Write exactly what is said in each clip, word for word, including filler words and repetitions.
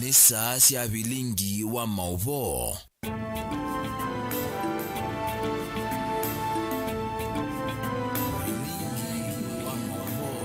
Nĩ saa sya vilingi wa maũvoo. Vilingi wa maũvoo.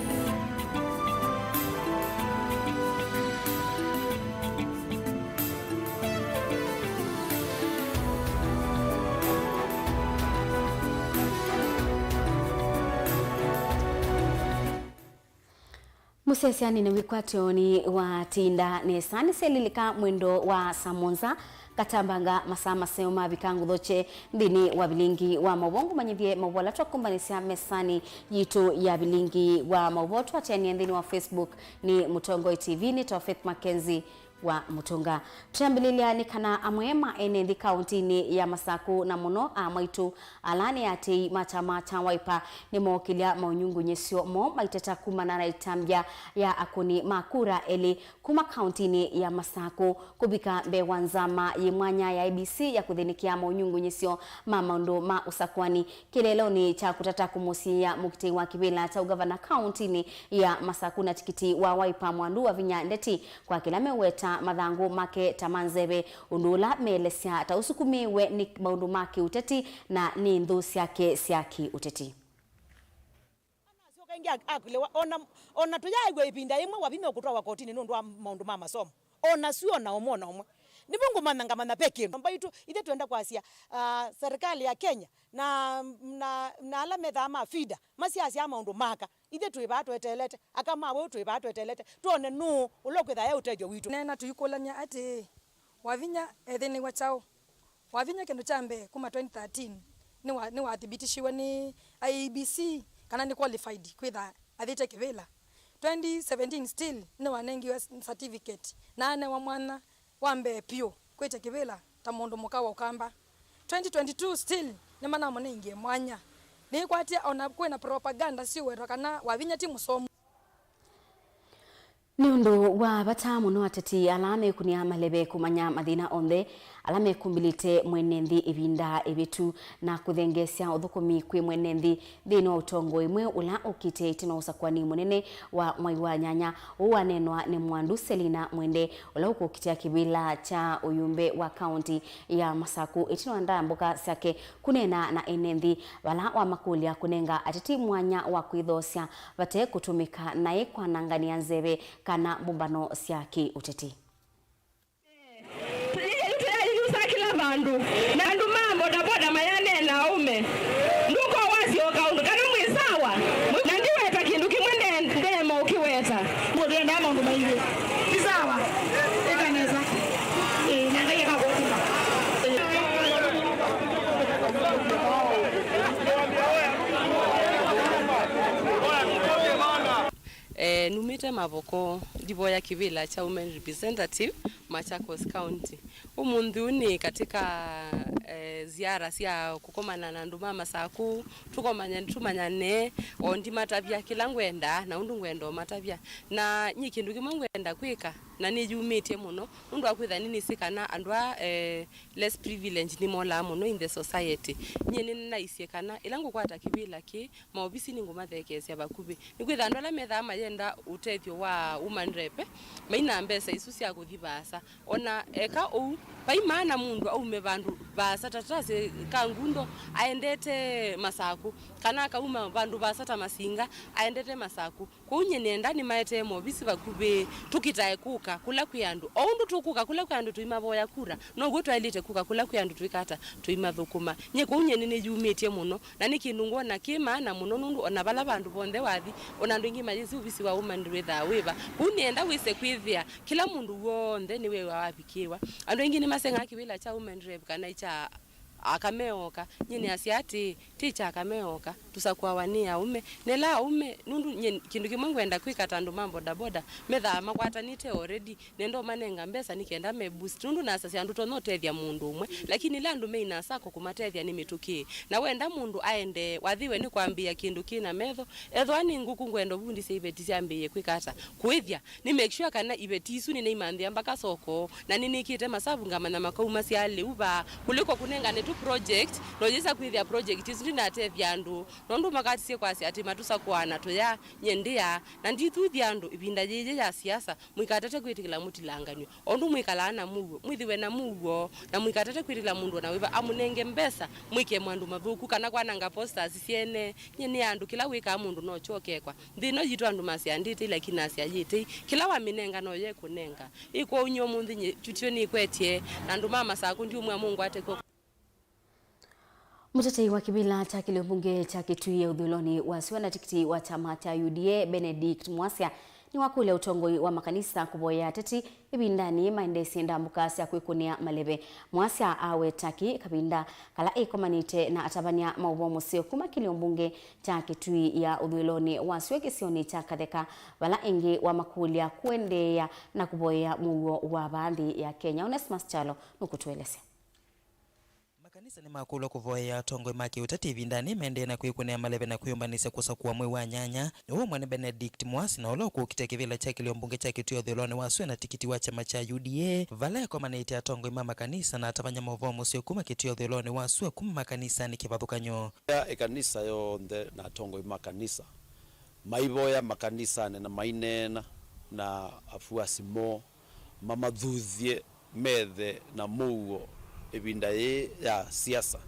Mũsyaĩĩsya nĩ wĩkwatyo nĩ watinda nesa. Nĩsyalilika mwendo wa saa mũonza, ngatambanga masaa maseo mavika ngũthokye nthĩnĩ wa vilingi wa maũvoo, ngũmanyĩthye maũvoo ala twakũmbanĩsya mesanĩ yitũ ya vilingi wa maũvoo. Twatĩanĩe nthĩnĩ wa Facebook nĩ Mũtongoi T V, nĩ ta Faith Mackenzie wa Mũtũnga. Twĩambĩlĩlya nĩ kana amwe ma ene nthĩ kaũntinĩ ya Masakũ, na mũno amwaitũ ala nĩ aatĩĩi ma kyama kya Wiper, nĩmookĩlya maũnyungunyĩsyo moo maiteta kumana na ĩtambya ya akũni ma kura elĩ kuma kaũntinĩ ya Masakũ kũvika mbee wa nzama yĩ mwanya ya I E B C ya kũthĩnĩkĩa maũnyungunyĩsyo ma maũndũ ma ũsakũani. Kĩeleelonĩ kya kũtata kũmũsiĩĩa mũkitĩi wa kĩvĩla kya ũngavana kaũntinĩ ya Masakũ na tikiti wa Wiper Mwandu Wavinya Ndeti, kwa kĩla meũweta mathangũ make ta ma nzeve, ũndũ ũla meelesya ta ũsukumĩĩwe nĩ maũndũ ma kĩũteti na nĩ nthũ syake sya kĩũteti. Asyoka ĩngĩ ak-, akũlĩwa, ona, ona tũyaaĩw'a ĩvinda yĩmwe Wavinya ũkũtwawa kotinĩ nũndũ wa maũndũ ma masomo. Ona su ona ũmwe, ona ũmwe. Nĩvo ngũmanya, ngamanya ve kĩndũ. Mbaitũ, ithe twenda kwasya, ah, serikali ya Kenya na, na, na ala methaa ma FIDA, masyasya maũndũ maka. Ithe twĩ vaa tweteelete, aka ma weũ twĩ vaa tweteelete, twone nũũ ũla ũkwĩthaa e ũtethyo witũ. Neena tũikũlany'a atĩĩ, Wavinya ethĩnĩw'a kyaũ? Wavinya kĩndũ kya mbee kuma twenty thirteen nĩwa-, nĩwathibitishiwe nĩ I E B C kana nĩ qualified kwĩtha athĩte kĩvĩla. Twenty seventeen still nĩwanengiwe s-, certificate na anewa mwanya wa mbee piũ kwĩtya kĩvĩla ta mũndũ mũka wa Ũkamba. Twenty twenty-two still nĩmanamũnengie mwanya. Nĩkwatya ona kwĩna propaganda syĩwetwa kana Wavinya ti mũsomu. Nĩ ũndũ wa vata mũno ateti ala mekũnĩa maleve kũmanya mathĩna onthe ala mekũmbĩlĩte mwene nthĩ ĩvinda ĩvĩtu na kũthengeesya ũthũkũmi kwĩ mwene nthĩ nthĩnĩ wa ũtongoi mweũ ũla ũkĩte ĩtina wa ũsakũani mũnene wa mwai wa nyanya. Ũũ waneenwa nĩ Mwandu Selina Mwende, ũla ũkũkitĩa kĩvĩla kya ũyumbe wa kaũnti ya Masakũ ĩtina wa ndambũka syake kũneena na ene nthĩ, vala wamakũlya kũnenga ateti mwanya wa kwĩthoosya vate kũtũmĩka naĩ kwanangany'a nzeve kana mbũmbano sya kĩ-ũteti. Tũyĩkĩlu tũyayĩyusa kĩla vandũ, na andũ ma bodaboda mayaneena aũme. Ndũka wasyoka ũndũ kana mwĩ sawa, na ndiweta kĩndũ kĩmwe nde-, ndeema ũkĩweta. Mũndũ endaa maũndũ maingĩ. Ti sawa. Ĩka nesa. Ĩĩ, na Ngai akakũthima. Ĩĩ. Eh, numĩte Mavoko, ndivoya kĩvĩla kya Women Representative, Machakos County. Ũmũnthĩ ũũ nĩ katika, eh, ziara sya kũkomana na andũ ma Masakũ, tũkomanye, tũmanyane, o ndimatavya kĩla ngwenda na ũndũ ngwenda ũmatavya. Na nyie kĩndũ kĩmwe ngwenda kwĩka, na nĩyumĩtye mũno, nũndũ wa kwĩtha nĩnĩsĩ kana andũ aa, eh, less privileged nĩmolaa mũno in the society. Nyie nĩnĩnaisye kana ĩla ngũkwata kĩvĩla kĩĩ, maovisi nĩngũmathekeesya vakuvĩ. Nĩkwĩtha andũ ala methaa mayenda ũtethyo wa woman rep, maina mbesa isu sya kũthi vaasa. Ona eka ũu, vai maana mũndũ aume vandũ vaasa, ta tũtasye Kangundo aendete Masakũ, kana akauma vandũ vaasa ta Masinga aendete Masakũ. Kwoou nyie nĩenda nĩmaetee movisi vakuvĩ, tũkitae kũka kũla kwĩ andũ. O ũndũ tũkũka kũla kwĩ andũ tũimavoya kura, now'o twaĩlĩte kũka kũla kwĩ andũ tũikata tũimathũkũma. Nyie kwoou nyie nĩnĩyumĩtye mũno, na nĩ kĩndũ ngwona kĩ maana mũno, nũndũ ona vala vandũ vonthe wathi, ona andũ aingĩ mayĩsĩ ovisi wa woman wĩthaa wĩva. Kwoou nĩenda wĩse kwĩthĩa kĩla mũndũ w'onthe nĩwĩw'a wavikĩĩwa. Andũ aingĩ nĩmasengaa kĩvĩla kya woman rep kana kya aka me oka. Nyie nĩasya atĩĩ, ti kya aka me oka, tũsakũawa nĩ aũme. Na ĩla aũme, nũndũ nyie kĩndũ kĩmwe ngwenda kwĩka ta andũ ma bodaboda, methaa makwatanĩte already, nenda ũmanenga mbesa nĩ kenda me boost. Nũndũ nasasya ndũtonya ũtethya mũndũ ũmwe, lakini ĩla andũ meina sacco kũmatethya nĩ mĩtũkĩe. Na wenda mũndũ aendee, wathĩwe nĩ kwambĩĩa kĩndũ kĩna metho, ethĩwa nĩ ngũkũ ngwenda ũvundisye iveti syambĩĩe kwĩka ata, kũĩthya. Nĩ make sure kana iveti isu nĩnaimanthĩa mbaka soko, na nĩnĩkĩte masavu ngamanya makaumasya lĩu vaa, kũlĩko kũnengane tu Project, no yĩsa kwĩthĩa project isu ndinatethya andũ, nũndũ makatisye kwasya atĩ matusakũana tũya, nye ndĩa, na ndithuthya andũ ĩvinda yĩĩ ya siasa. Mũikatate kwĩtĩkĩla mũtilanganw'e. O ũndũ mwĩkalaa na mũuo, mwĩthĩwe na mũuo, na mũikatate kwĩtĩkĩla mũndũ o na wĩva amũnenge mbesa mwĩkĩe maũndũ mathũku kana kwananga posters syene. Nyie nĩ andũ kĩla wĩkaa mũndũ no kyo ũkekwa. Nthĩ ĩno yitũ andũ masyaa ndĩtĩi, lakini nasyaa yĩtĩi. Kĩla wamĩnenga no yo ĩkũnenga. Ĩ kwoou nyie ũmũnthĩ nyie tutio nĩkwetye, na andũ ma Masakũ ndiũmwĩa mũngwate kw'oko. Mũtetei wa kĩvĩla kya kĩlio mbunge kya Kitui ya ũthũĩlonĩ wa sua na tikiti wa kyama kya U D A, Benedict Mwasya, nĩwakũlya ũtongoi wa makanisa kũvoyea ateti ĩvindanĩ maendeesye ndambũka sya kwĩkũnĩa maleve. Mwasya aweta kĩĩ kavinda kala ĩkomanĩte na atavany'a ma ũvoo mũseo kuma kĩlio mbunge kya Kitui ya ũthũĩlonĩ wa sua kĩsionĩ kya Katheka, vala ĩngĩ wamakũlya kũendeea na kũvoyea mũuo wa vaa nthĩ ya Kenya. Onesmus Kyalo nũkũtũelesya. Makanisa nĩmakũlw'a kũvoyea atongoi ma kĩũteti ĩvindanĩ maendee na kwĩkũnĩa maleve na kwĩyũmbanĩsya kũsakũa mwei wa nyanya. Nĩwe ũmwe nĩ Benedict Mwasi, na ũla ũkũkitĩa kĩvĩla kya kĩlio mbunge kya Kitui ũthũĩlonĩ wa sua na tikiti wa kyama kya U D A, vala ekomanĩte atongoi ma makanisa na atavany'a ma ũvoo mũseo kuma Kitui ũthũĩlonĩ wa sua kuma makanisanĩ kĩvathũkany'o. Ya ĩkanisa yonthe na atongoi ma kanisa maivoya makanisanĩ na maineena na afuasi moo mamathuthye methe na mũuo ĩvinda yĩĩ ya siasa,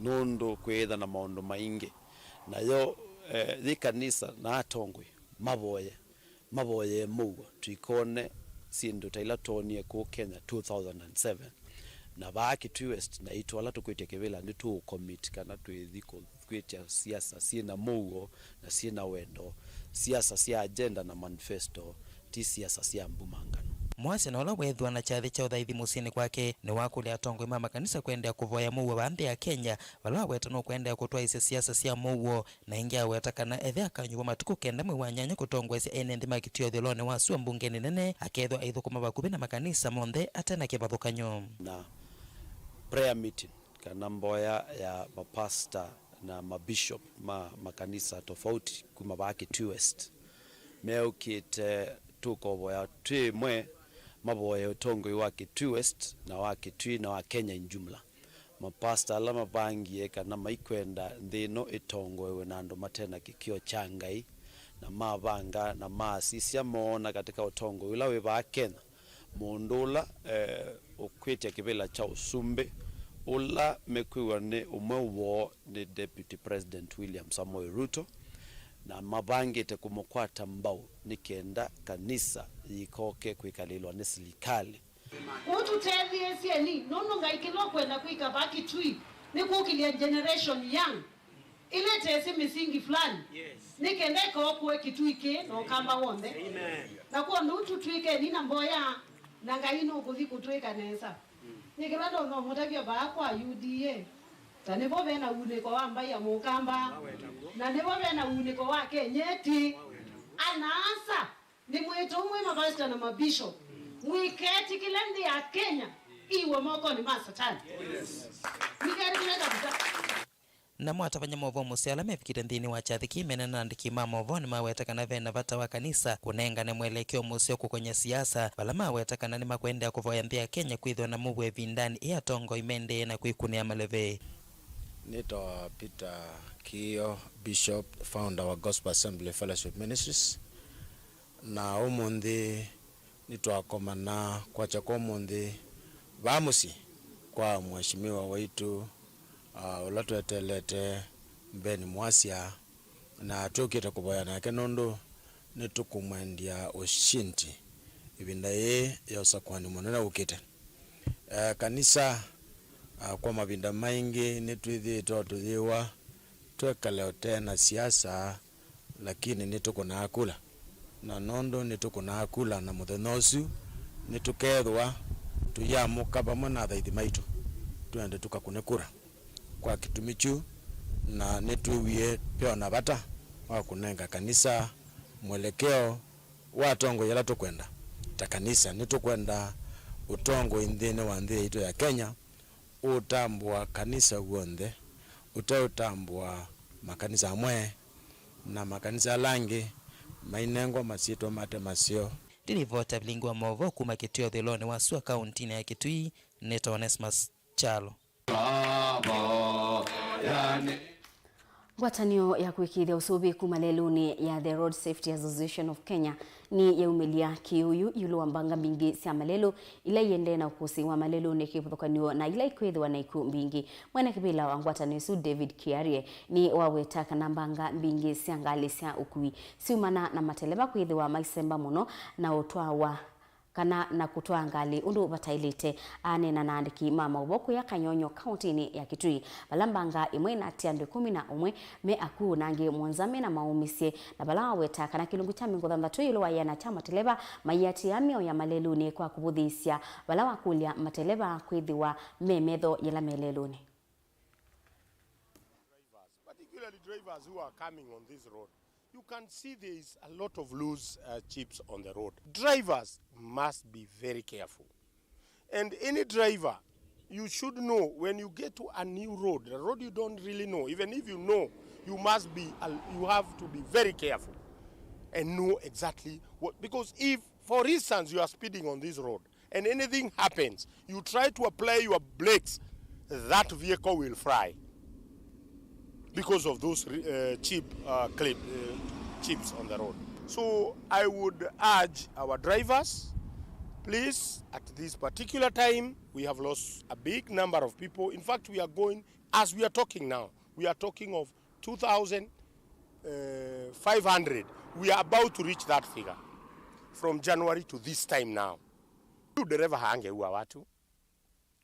nũndũ kwĩĩtha na maũndũ maingĩ. Nayo, eh, yĩ kanisa na atongoi mavoye, mavoyee mũuo, tũikone syĩndũ ta ila twoonie kũu Kenya two thousand and seven. Na vaa Kitui West, naitũ ala tũkwĩtya kĩvĩla nĩtũũcommit kana twĩthi kũ-, kwĩtya siasa syĩ na mũuo na syĩ na wendo, siasa sya agenda na manifesto, ti siasa sya mbumangano. Mwasya na ũla weethĩwa na kyathĩ kya ũthaithi mũsyĩnĩ kwake, nĩwakũlya atongoi ma makanisa kũendeea kũvoya mũuo vaa nthĩ ya Kenya, vala aweta nũkũendeea kũtwaĩĩsya siasa sya mũuo, na ĩngĩ aweta kana ethĩa akanyuvwa matukũ kenda mwei wa nyanya kũtongoesya ene nthĩ ma Kitui ũthũĩlonĩ wa sua mbungenĩ nene, akeethĩwa aithũkũma vakuvĩ na makanisa monthe ate na kĩvathũkany'o. Na prayer meeting kana mboya ya mapasta na mabishop ma makanisa tofauti kuma vaa Kitui West meũkĩte, tũkovoya twĩ ĩmwe, mavoye ũtongoi wa Kitui West na wa Kitui na wa Kenya in jumla. Mapasta ala mavangie kana maikwenda nthĩ ĩno ĩtongoewe na andũ mate na kĩkĩo kya Ngai, na mavanga na maasisya moona katika ũtongoi ũla wĩ vaa Kenya, mũndũ ũla, eh, ũkwĩtya kĩvĩla kya ũsumbĩ, ũla mekwĩw'a nĩ ũmwe woo nĩ Deputy President William Samoei Ruto, na mavangĩte kũmũkwata mbau nĩ kenda kanisa yĩkoke kwĩkalĩlwa nĩ silikalĩ. Kũu tũtetheesyeni, nũndũ Ngai kĩla ũkwenda kwĩka vaa Kitui nĩ kũkĩlya generation young ĩla ĩtesĩ mĩsingi fulani, yes, nĩ kenda ĩkaokũe Kitui kĩĩ na Ũkamba w'onthe. Amen. Na kwondũ ũu tũtw'ĩkeni na mboya, na Ngai nũkũthi kũtwĩka nesa. Mm. Nĩ kĩla ndonya ũmũtavya vaa kwa U D A, ta nĩvo ve na unĩko wa mbaĩ ya Mũkamba, na nĩvo ve na unĩko wa Kenyeti. Ana-a-asa, nĩmwĩtũmwe mapastor na mabishop, mũiketĩkĩle nthĩ ya Kenya ĩiwe mokonĩ ma Satani. Yes. Mũiketĩkĩle kabisa. Namo atavany'a maũvoo mũseo ala mevikĩte nthĩnĩ wa kyathĩ kĩĩ meneena na andĩki ma maũvoo nĩmaweta kana ve na vata wa kanisa kũnengane mwelekeo mũseo kũkony'a siasa, vala maweta kana nĩmakũendeea kũvoya nthĩ ya Kenya kwĩthĩwa na mũuo ĩvindanĩ ĩ atongoi mendee na kwĩkunĩa maleve. Nĩtawa Peter Kiio, Bishop, founder wa Gospel Assembly Fellowship Ministries. Na ũmũnthĩ nĩtwakomana kwakya kwa ũmũnthĩ vaa mũsyĩ kwa mheshimiwa waitũ, ah, ũla twetelete, Ben Mwasya, na twĩũkĩte kũvoya nake nũndũ nĩtũkũmwendya ũshindi ĩvinda yĩĩ ya ũsakũani mũnene ũkĩte. Eh, kanisa, ah, kwa mavinda maingĩ nĩtwĩthĩĩtwe tũyĩwa twekale ũtee na siasa, lakini nĩtũkũnaa kula. Na nũndũ nĩtũkũnaa kula na mũthenya ũsu, nĩtũkeethĩwa tũyamũka vamwe na athaithi maitũ, twende tũkakũne kura. Kwa kĩtumi kyu, na nĩtwĩwie ve o na vata wa kũnenga kanisa mwelekeo wa atongoi ala tũkwenda. Ta kanisa, nĩtũkwenda ũtongoi nthĩnĩ wa nthĩ yaitũ ya Kenya ũũtambũa kanisa w'onthe, ũteũtambũa makanisa amwe, na makanisa ala angĩ mainengwa masyĩtwa mate maseo. Ndilivota vilingi wa maũvoo kuma Kitui ũthũĩlonĩ wa sua kauntinĩ ya Kitui, nĩtawa Onesmus Kyalo. Ngwatanĩo ya kũĩkĩĩthya ũsũvĩĩku malelũnĩ ya The Road Safety Association of Kenya nĩyaumĩlya kĩũũ ĩũlũ wa mbanga mbingĩ sya malelũ ila iendee na ũkũsĩ wa malelũnĩ kĩvathũkany'o na ila ikwĩthĩwa na ikw'ũ mbingĩ. Mwene kĩvĩla wa ngwatanĩo ĩsu, David Kiarie, nĩwaweta kana mbanga mbingĩ sya ngalĩ sya ũkui syumana na mateleva kwĩthĩwa maisemba mũno na ũtwawa kana na kũtwaa ngalĩ ũndũ vataĩlĩte. Aneena na aandĩki ma maũvoo kũya Kanyonyo, kaũntĩnĩ ya Kitui, vala mbanga ĩmwe ĩnaatĩĩa andũ ĩkũmi na ũmwe me akw'ũ na angĩ mũonza me na maũmĩsye, na vala waweta kana kĩlungu kya mĩongo thanthatũ ĩũlũ wa ĩana kya mateleva maiatĩĩaa mĩao ya malelũnĩ kwa kũvũthĩĩsya vala wakũlya mateleva kwĩthĩwa me metho yĩla me lelũnĩ. Drivers, particularly drivers who are coming on this road, you can see there is a lot of loose, uh, chips on the road. Drivers must be very careful. And any driver, you should know when you get to a new road, a road you don't really know, even if you know, you must be, al-, you have to be very careful and know exactly what, because if, for instance, you are speeding on this road and anything happens, you try to apply your brakes, that vehicle will fry because of those, uh, cheap, uh, clip, uh, chips on the road. So I would urge our drivers, please, at this particular time, we have lost a big number of people. In fact, we are going, as we are talking now, we are talking of two thousand five hundred. We are about to reach that figure from January to this time now. Huyu dereva haangeua watu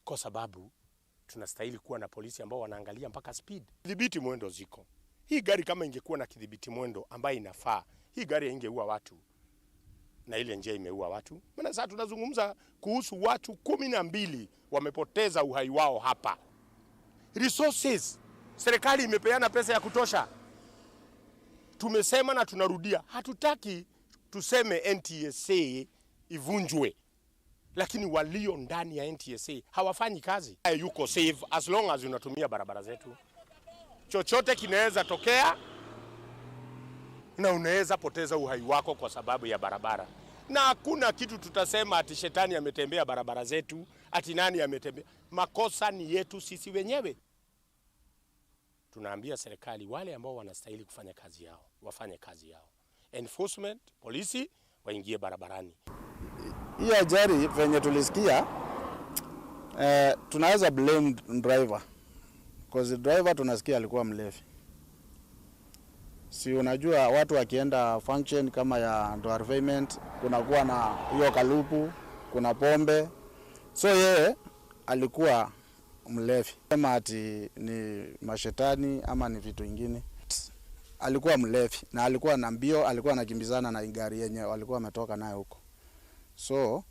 kwa sababu tunastahili kuwa na polisi ambao wanaangalia mpaka speed. Kidhibiti mwendo ziko. Hii gari kama ingekuwa na kidhibiti mwendo ambaye inafaa, hii gari haingeua watu na ile njia imeua watu. Maana sasa tunazungumza kuhusu watu kumi na mbili wamepoteza uhai wao hapa. Resources, serikali imepeana pesa ya kutosha. Tumesema na tunarudia, hatutaki tuseme N T S A ivunjwe, lakini walio ndani ya N T S A hawafanyi kazi. Yuko safe as long as unatumia barabara zetu. Chochote kinaweza tokea na unaweza poteza uhai wako kwa sababu ya barabara, na hakuna kitu tutasema ati shetani ametembea barabara zetu, ati nani ametembea. Makosa ni yetu sisi wenyewe. Tunaambia serikali, wale ambao wanastahili kufanya kazi yao wafanye kazi yao. Enforcement, polisi waingie barabarani. Hii ajali venye tulisikia, eh, tunaweza blame driver, 'cause driver tunasikia alikuwa mlevi. Si unajua watu wakienda function kama ya Ndoa Refinement, kunakuwa na hiyo kalupu, kuna pombe. So yeye alikuwa mlevi. Sema ati ni mashetani ama ni vitu ingine. Alikuwa mlevi na alikuwa na mbio, alikuwa anakimbizana na gari yenye walikuwa wametoka nayo huko. So,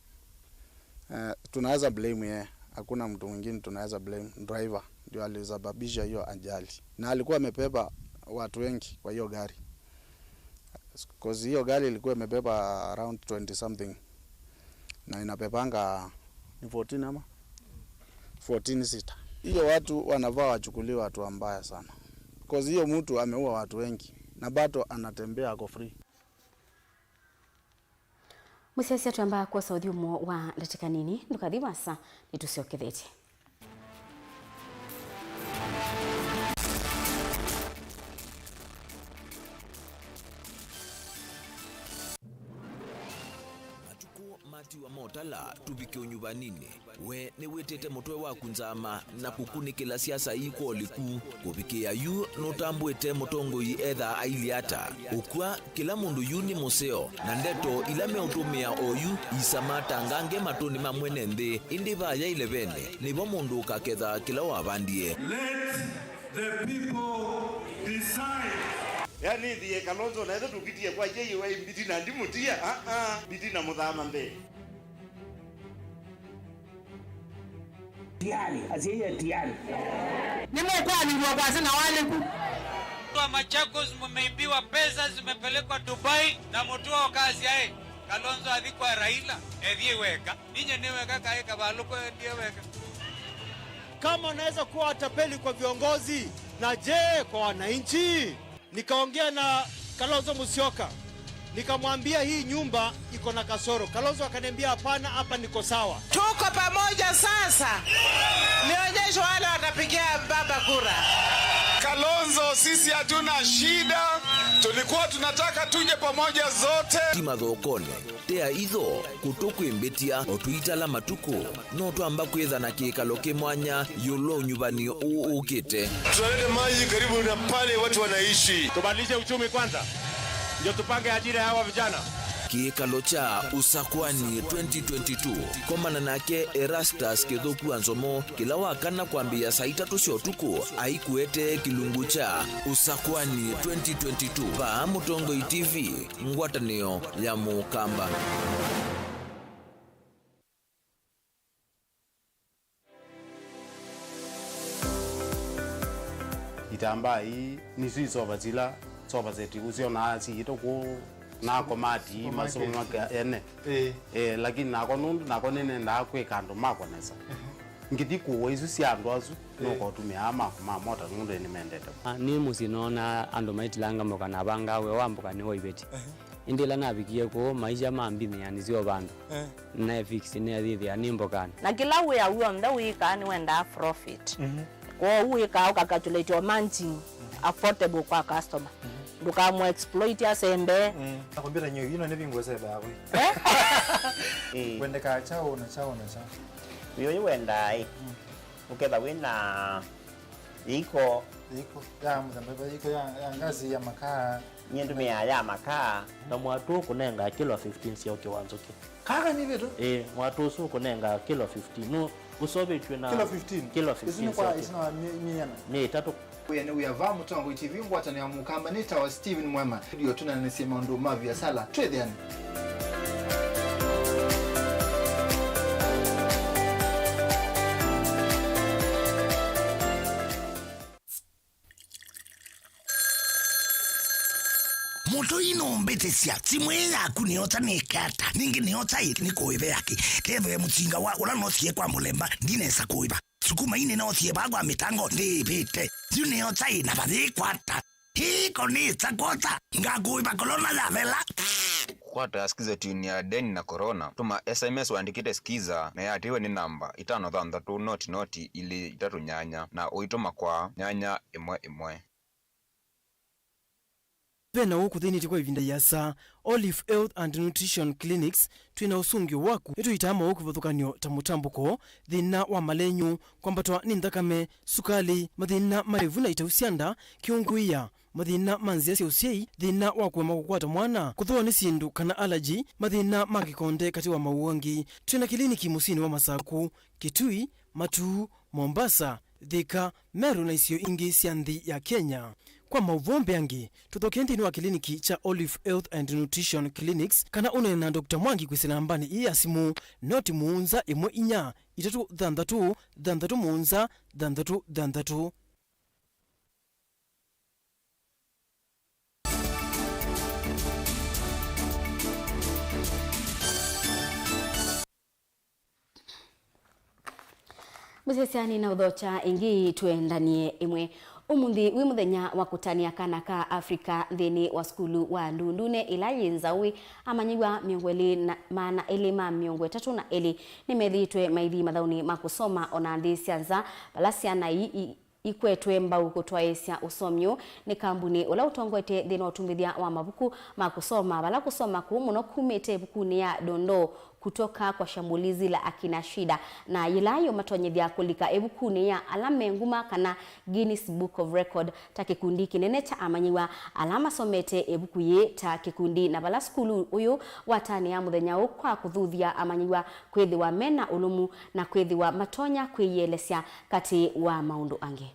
eh, tunaweza blame yeye. Hakuna mtu mwingine tunaweza blame. Driver ndio alisababisha hiyo ajali. Na alikuwa amebeba watu wengi kwa hiyo gari. 'Cause hiyo gari ilikuwa imebeba around twenty something. Na inabebanga ni fourteen ama? Fourteen seater. Hiyo watu wanafaa wachukuliwe hatua mbaya sana. 'Cause hiyo mtu ameua watu wengi na bado anatembea ako free. Mũsyaĩĩsya twamba kwosa ũthyũmũo wa ndatĩka nini, ndũkathi vaasa, nĩtũsyokethetye. Matukũ matiwa motala tũvike ũnyuvaninĩ. We nĩwĩtĩte mũtwe waku nzama na kũkunĩkĩla siasa ii kwa ũliku. Kũvikĩĩa yu, nũtambwĩte mũtongoi ethaa ailyĩ ata? Ũkw'a, kĩla mũndũ yu nĩ mũseo, na ndeto ila meũtũmĩa oyu iisamatanga nge matũnĩ ma mwene nthĩ, ĩndĩ vaya ĩlevene nĩvo mũndũ ũkaketha kĩla wavandie. Let the people decide. Yanĩthie Kalonzo na ĩthe tũkitie kwa yeye wa mbiti na ndimũtia, ah, ah, mbiti na mũthama mbee. Tiari, asiye tiari. Nĩmũkwanĩlw'a kwasĩ na walĩku. Watu wa Machakos mumeibiwa pesa, zimepelekwa Dubai na mũtũa ũkasya ĩ, Kalonzo athi kwa Raila, ethie weka. Ninye nĩ weka kaĩ kavalũko endie weka. Kama unaweza kuwa watapeli kwa viongozi, na je, kwa wananchi? Nikaongea na Kalonzo Musyoka, Nikamwambia, "Hii nyumba iko na kasoro." Kalonzo akaniambia, "Hapana, hapa niko sawa." Tuko pamoja sasa. Nionyeshe wale watapigia baba kura. Kalonzo, sisi hatuna shida. Tulikuwa tunataka tuje pamoja zote. Ti mathokonĩ, tea itho, kũtũ kwĩ mbĩtya, o tũitala matukũ, no twamba kwĩtha na kĩkalo kĩ mwanya ĩũlũ wa ũnyuvanĩo ũũ ũkĩte. Tunaleta maji karibu na pale watu wanaishi. Tubadilishe uchumi kwanza, ndio tupange ajira ya hawa vijana. Kĩkalo kya Usakwani twenty twenty-two. Komana nake Erastus Kĩthũku wa Nzomo kĩla wa kana kwambĩĩa saa itatũ sya ũtukũ, aikuetee kĩlungu kya Usakwani twenty twenty-two. Vaa Mũtongoi T V, ngwatanĩo ya Mũkamba. Itambaa ii nĩsyo isova sila sofa set ũsyonaa siĩtwe kũũ na komati masomo make ene. Ĩĩ. Eh, lakini nakwa nũndũ nakwa nĩnendaa kwĩka andũ makwa nesa. Ngĩthi kũũa isu sya andũ asu, nũkotũmĩaa maku ma mota nũndũ nĩmendete. Ah, nĩ mũsyĩ noonaa andũ maitilanga mboka na avangaa wĩa wa mboka nĩ wa iveti. Ĩndĩ ĩla navikie kũũ, maisha mambimĩa nĩsyo vandũ. Eh. Naefix nĩathĩthĩa nĩ mbokanĩ. Na kĩla wĩa w'onthe wĩkaa nĩwendaa profit. Mhm. Kwoou wĩkaa ũkacalculate o margin affordable kwa customer. Mhm. Ndũkamũ exploit asembe. Mm. Na kompyuta nyie ino nĩ vingo sebe hapo. Eh? Eh. Wendekaa chao na chao na chao. Wĩ ũyũ wendaa ĩ. Mm. Ũketha wĩ na iko. Iko ya mũthemba, iko ya, ya ngazi ya makaa. Nyie ndũmĩaa ya makaa. Na mwatũ ũkũnengaa kilo fifteen sya ũkĩ wa nzũkĩ. Kaka nĩ vitu? Ĩĩ, mwatũ ũsu ũkũnengaa kilo fifteen. Nũ ũsovetw'e na kilo fifteen? Kilo fifteen. Isu nĩ kwa, isu na mĩ-, mĩana? Mĩ ĩtatũ. Wĩa nĩ wĩa va Mũtongoi T V, ngwatanĩo ya Mũkamba, nĩ tawa Steven Mwema. Ndio tũnanĩsye maũndũ ma viasala. Twĩthĩane. Mũtũi nũmbĩtĩsya, simũ ĩĩ yaku nĩyosa nĩke ata? Ningĩ nĩyosa ĩ nĩkũĩve yakĩ? Kethĩwe mũsinga wa ũla noosie kwa mũlemba, ndinesa kũĩva. Sukuma ii nĩnoosie vaa kwa mĩtango, ndĩĩvĩte. Yu nĩyosa ĩ na vayĩkwata. Hii ko nĩsa kwosa, ngakũĩva kolona yavela. Kwata Skiza tune ya Deni na Corona, tũma S M S ũandĩkĩte Skiza na yatĩĩwe nĩ namba itano thanthatũ noti noti ilĩ itatũ nyanya na ũitũma kwa nyanya ĩmwe ĩmwe. Ve na ũũ kũthĩnĩtye kwa ĩvinda ĩasa. Olive Health and Nutrition Clinics, twĩ na ũsũngĩo waku. Nĩtũitaa mowau kĩvathũkany'o ta mũtambũko, thĩna wa malenyũ, kwambatwa nĩ nthakame, sukalĩ, mathĩna ma ĩvu na itau sya nda, kĩũngũĩa, mathĩna ma nzĩa sya ũsyai, thĩna wa kũema kũkwata mwana, kũthũwa nĩ syĩndũ kana allergy, mathĩna ma kĩkonde katĩ wa mawau angĩ. Twĩ na kĩliniki mũsyĩnĩ wa Masaku, Kitui, Matuu, Mombasa, Thika, Meru na isio ingĩ sya nthĩ ya Kenya. Kwa maũvoo mbeange, tũthokee nthĩnĩ wa kĩliniki kya Olive Health and Nutrition Clinics kana ũneene na Doctor Mwangi kwĩsĩla nambanĩ ĩĩ ya simũ, noti mũonza ĩmwe inya itatũ thanthatũ thanthatũ mũonza thanthatũ thanthatũ. Mũsyasyani na ũthokya ĩngĩ, twendanie ĩmwe. Ũmũnthĩ wĩ mũthenya wa kũtanĩa kana ka Africa nthĩnĩ wa sukulu wa Ndundune ĩla yĩ Nzaũĩ, amanyĩw'a mĩongo ĩlĩ na, maana elĩ ma mĩongo ĩtatũ na elĩ nĩmethĩĩtwe maithi mathaũnĩ ma kũsoma o na nthĩ sya nza, vala syana ii i- ikwetwe mbau kũtwaĩĩsya ũsomi ũũ nĩ kambunĩ ũla ũtongoetye nthĩnĩ wa ũtumbĩthya wa mavuku ma kũsoma, vala kũsoma kũu mũno kumĩte ĩvukunĩ ya Dondoo Kutoka kwa Shambulizi la Akina Shida, na yĩla yũmatonyethya kũlika ĩvukunĩ ya ala me nguma, kana Guinness Book of Record, ta kĩkundi kĩnene kya amanyĩw'a ala masomete ĩvuku yĩĩ ta kĩkundi, na vala sukulu ũyũ watanĩa mũthenya ũũ kwa kũthuthya amanyĩw'a kwĩthĩwa me na ũlũmu na kwĩthĩwa matonya kwĩyĩelesya katĩ wa maũndũ angĩ.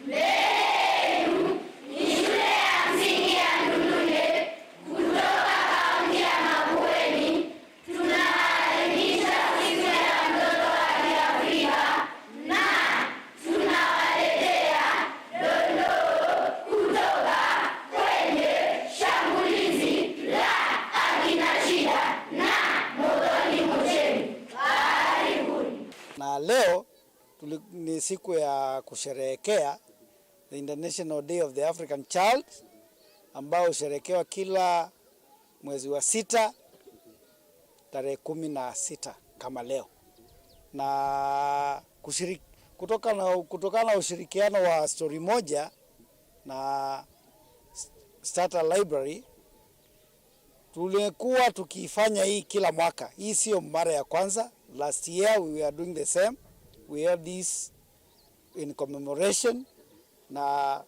Mbele yenu ni shule ya msingi ya Ndundune kutoka kaunti ya Makueni. Tunawaadhimisha siku ya mtoto wa Kiafrika na tunawaletea dondoo kutoka kwenye Shambulizi la Akina Shida na Muthoni Siku ya kusherehekea the International Day of the African Child, ambao husherehekewa kila mwezi wa sita, tarehe kumi na sita kama leo. Na kushiriki, kutokana, kutokana na ushirikiano wa Story Moja na Starter Library, tulikuwa tukifanya hii kila mwaka. Hii sio mara ya kwanza. Last year we were doing the same. We held this in commemoration, na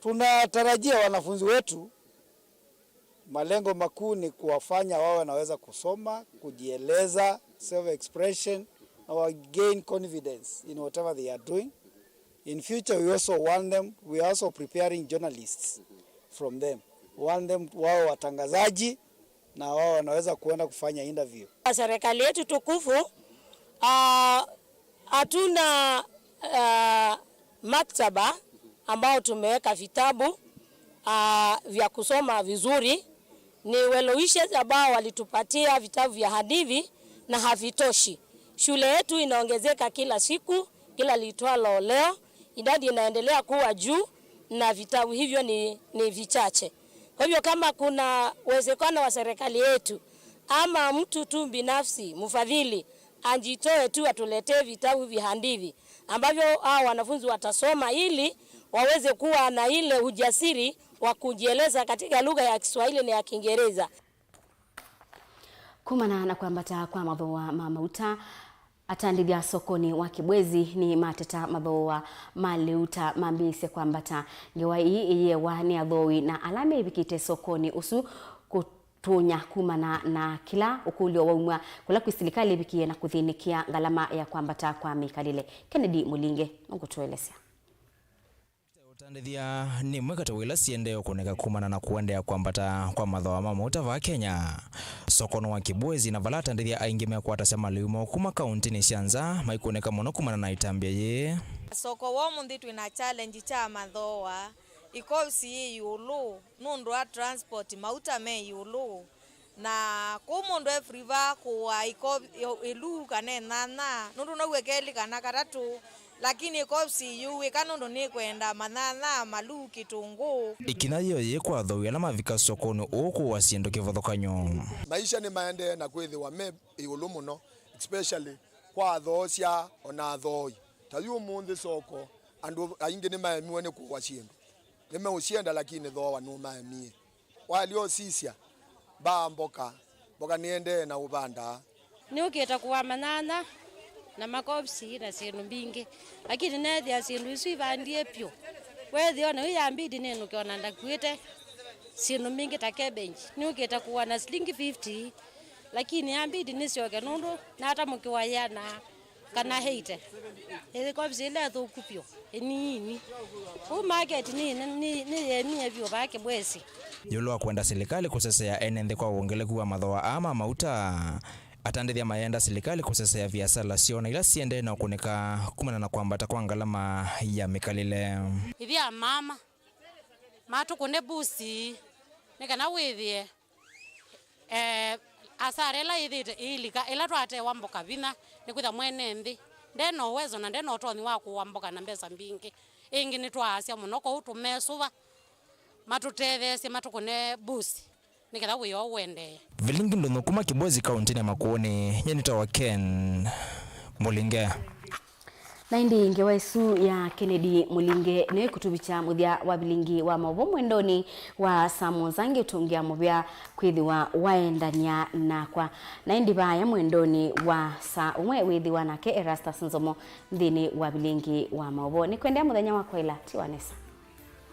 tunatarajia wanafunzi wetu, malengo makuu ni kuwafanya wawe wanaweza kusoma, kujieleza, self expression, na wa gain confidence in whatever they are doing. In future, we also want them, we are also preparing journalists from them. Want them wawe watangazaji na wao wanaweza kuenda kufanya interview. Serikali yetu tukufu, ah, hatuna, ah, maktaba ambao tumeweka vitabu, ah, vya kusoma vizuri. Ni well wishers ambao walitupatia vitabu vya hadithi na havitoshi. Shule yetu inaongezeka kila siku, kila liitwalo leo, idadi inaendelea kuwa juu na vitabu hivyo ni, ni vichache. Kwa hivyo kama kuna uwezekano wa serikali yetu ama mtu tu binafsi, mfadhili, ajitoe tu atuletee vitabu vya hadithi ambavyo hao wanafunzi watasoma ili waweze kuwa na ile ujasiri wa kujieleza katika lugha ya Kiswahili na ya Kiingereza. Kumana na kwambata kwa mathooa ma mauta, atandĩthya sokonĩ wa Kibwezi nĩmateta mathooa ma lĩu ta mambĩĩsye kwambata. Ngewa ii ĩyĩewa nĩ athooi na ala mevikĩte sokonĩ ũsu kũtũnya kumana na kĩla ũkũlyo waumw'a kũla kwĩ silikalĩ ĩvikĩe na kũthĩnĩkĩa ngalama ya kwambata kwa mĩkalĩle. Kennedy Mũlinge nũkũtũelesya. Ũtandĩthya nĩ ĩmwe katĩ wa ila siendee ũkũnĩka kumana na kũendeea kwambata kwa mathooa ma mauta vaa Kenya. Sokonĩ wa Kibwezi na vala atandĩthya aingĩ mekwatasya malĩu moo kuma kaũntĩnĩ sya nza maikũnĩka mũno kumana na ĩtambya yĩĩ. Soko wa ũmũnthĩ twĩ na challenge kya mathooa, ikosi yĩ ĩũlũ nũndũ wa transport, mauta me ĩũlũ. Na kũu mũndũ e free va kũa iko ĩlu kana ĩnyanya, nũndũ no ũe kelĩ kana katatũ, lakini ĩkosi yu wĩka nũndũ nĩkwenda manyanya, maluu, kĩtũngũũ. Ĩkinya yĩo yĩĩ kwa athooi ala mavika sokonĩ ũũ kũũa syĩndũ kĩvathũkany'o. Maisha nĩmaendee na kwĩthĩwa me ĩũlũ mũno, especially kwa athoosya o na athooi. Ta yu ũmũnthĩ soko, andũ aingĩ nĩmaemiwe nĩ kũũa syĩndũ. Nĩmeũsyenda, lakini thooa nũmaemie. Waĩle ũsisya mbaa mboka, mboka nĩendee na ũvandaa. Nĩũkĩte kũa manyanya na makobisi na syĩndũ mbingĩ, lakini neethĩa syĩndũ isu ivandie vyũ. Weethĩa ona yu yambidi nĩnũke ona ndakuĩte syĩndũ mbingĩ ta cabbage. Nĩũkĩte kũa na silingi fifty, lakini yambidi nĩsyoke nũndũ natamũkĩwa yĩana kana eighty. Ĩkobisi ĩla ĩthũku vyũ, ĩniini. Ũu market nĩ, nĩ, nĩyemie vyũ vaa Kibwezi. Ĩũlũ wa kwenda silikalĩ kũsesea ene nthĩ kwa wongeleku wa mathooa aa ma mauta, atandĩthya mayenda silikalĩ kũsesea viasala syoo na ila siendee na ũkũnĩka kumana na kwambata kwa ngalama ya mĩkalĩle. Ĩthĩa mama matũkũne busi nĩ kana wĩthĩe Eh, asara ĩla yĩthĩte ĩilika, ĩla twatewa mboka vinya, nĩkwĩtha mwene nthĩ nde na ũwezo na nde na ũtonyi wa kũũa mboka na mbesa mbingĩ. Ĩngĩ nĩtwaasya mũno, kwoou tũmesũva matũtetheesye, matũkũne busi nĩ ketha wĩa ũũ ũendee. Vilingi ndũnyũ kuma Kibwezi kaũntĩnĩ ya Makueni, nyie nĩtawa Ken Mũlinge. Na ĩndĩ ngewa ĩsu ya Kennedy Mũlinge nĩyo ĩkũtũvikya mũthya wa vilingi wa maũvoo mwendonĩ wa saa mũonza. Ngĩũtũngĩa mũvea kwĩthĩwa waendany'a nakwa. Na ĩndĩ vaya mwendonĩ wa saa ũmwe wĩthĩwa nake Erastus Nzomo nthĩnĩ wa vilingi wa maũvoo. Nĩkwendea mũthenya wa kwaĩla ti wa nesa.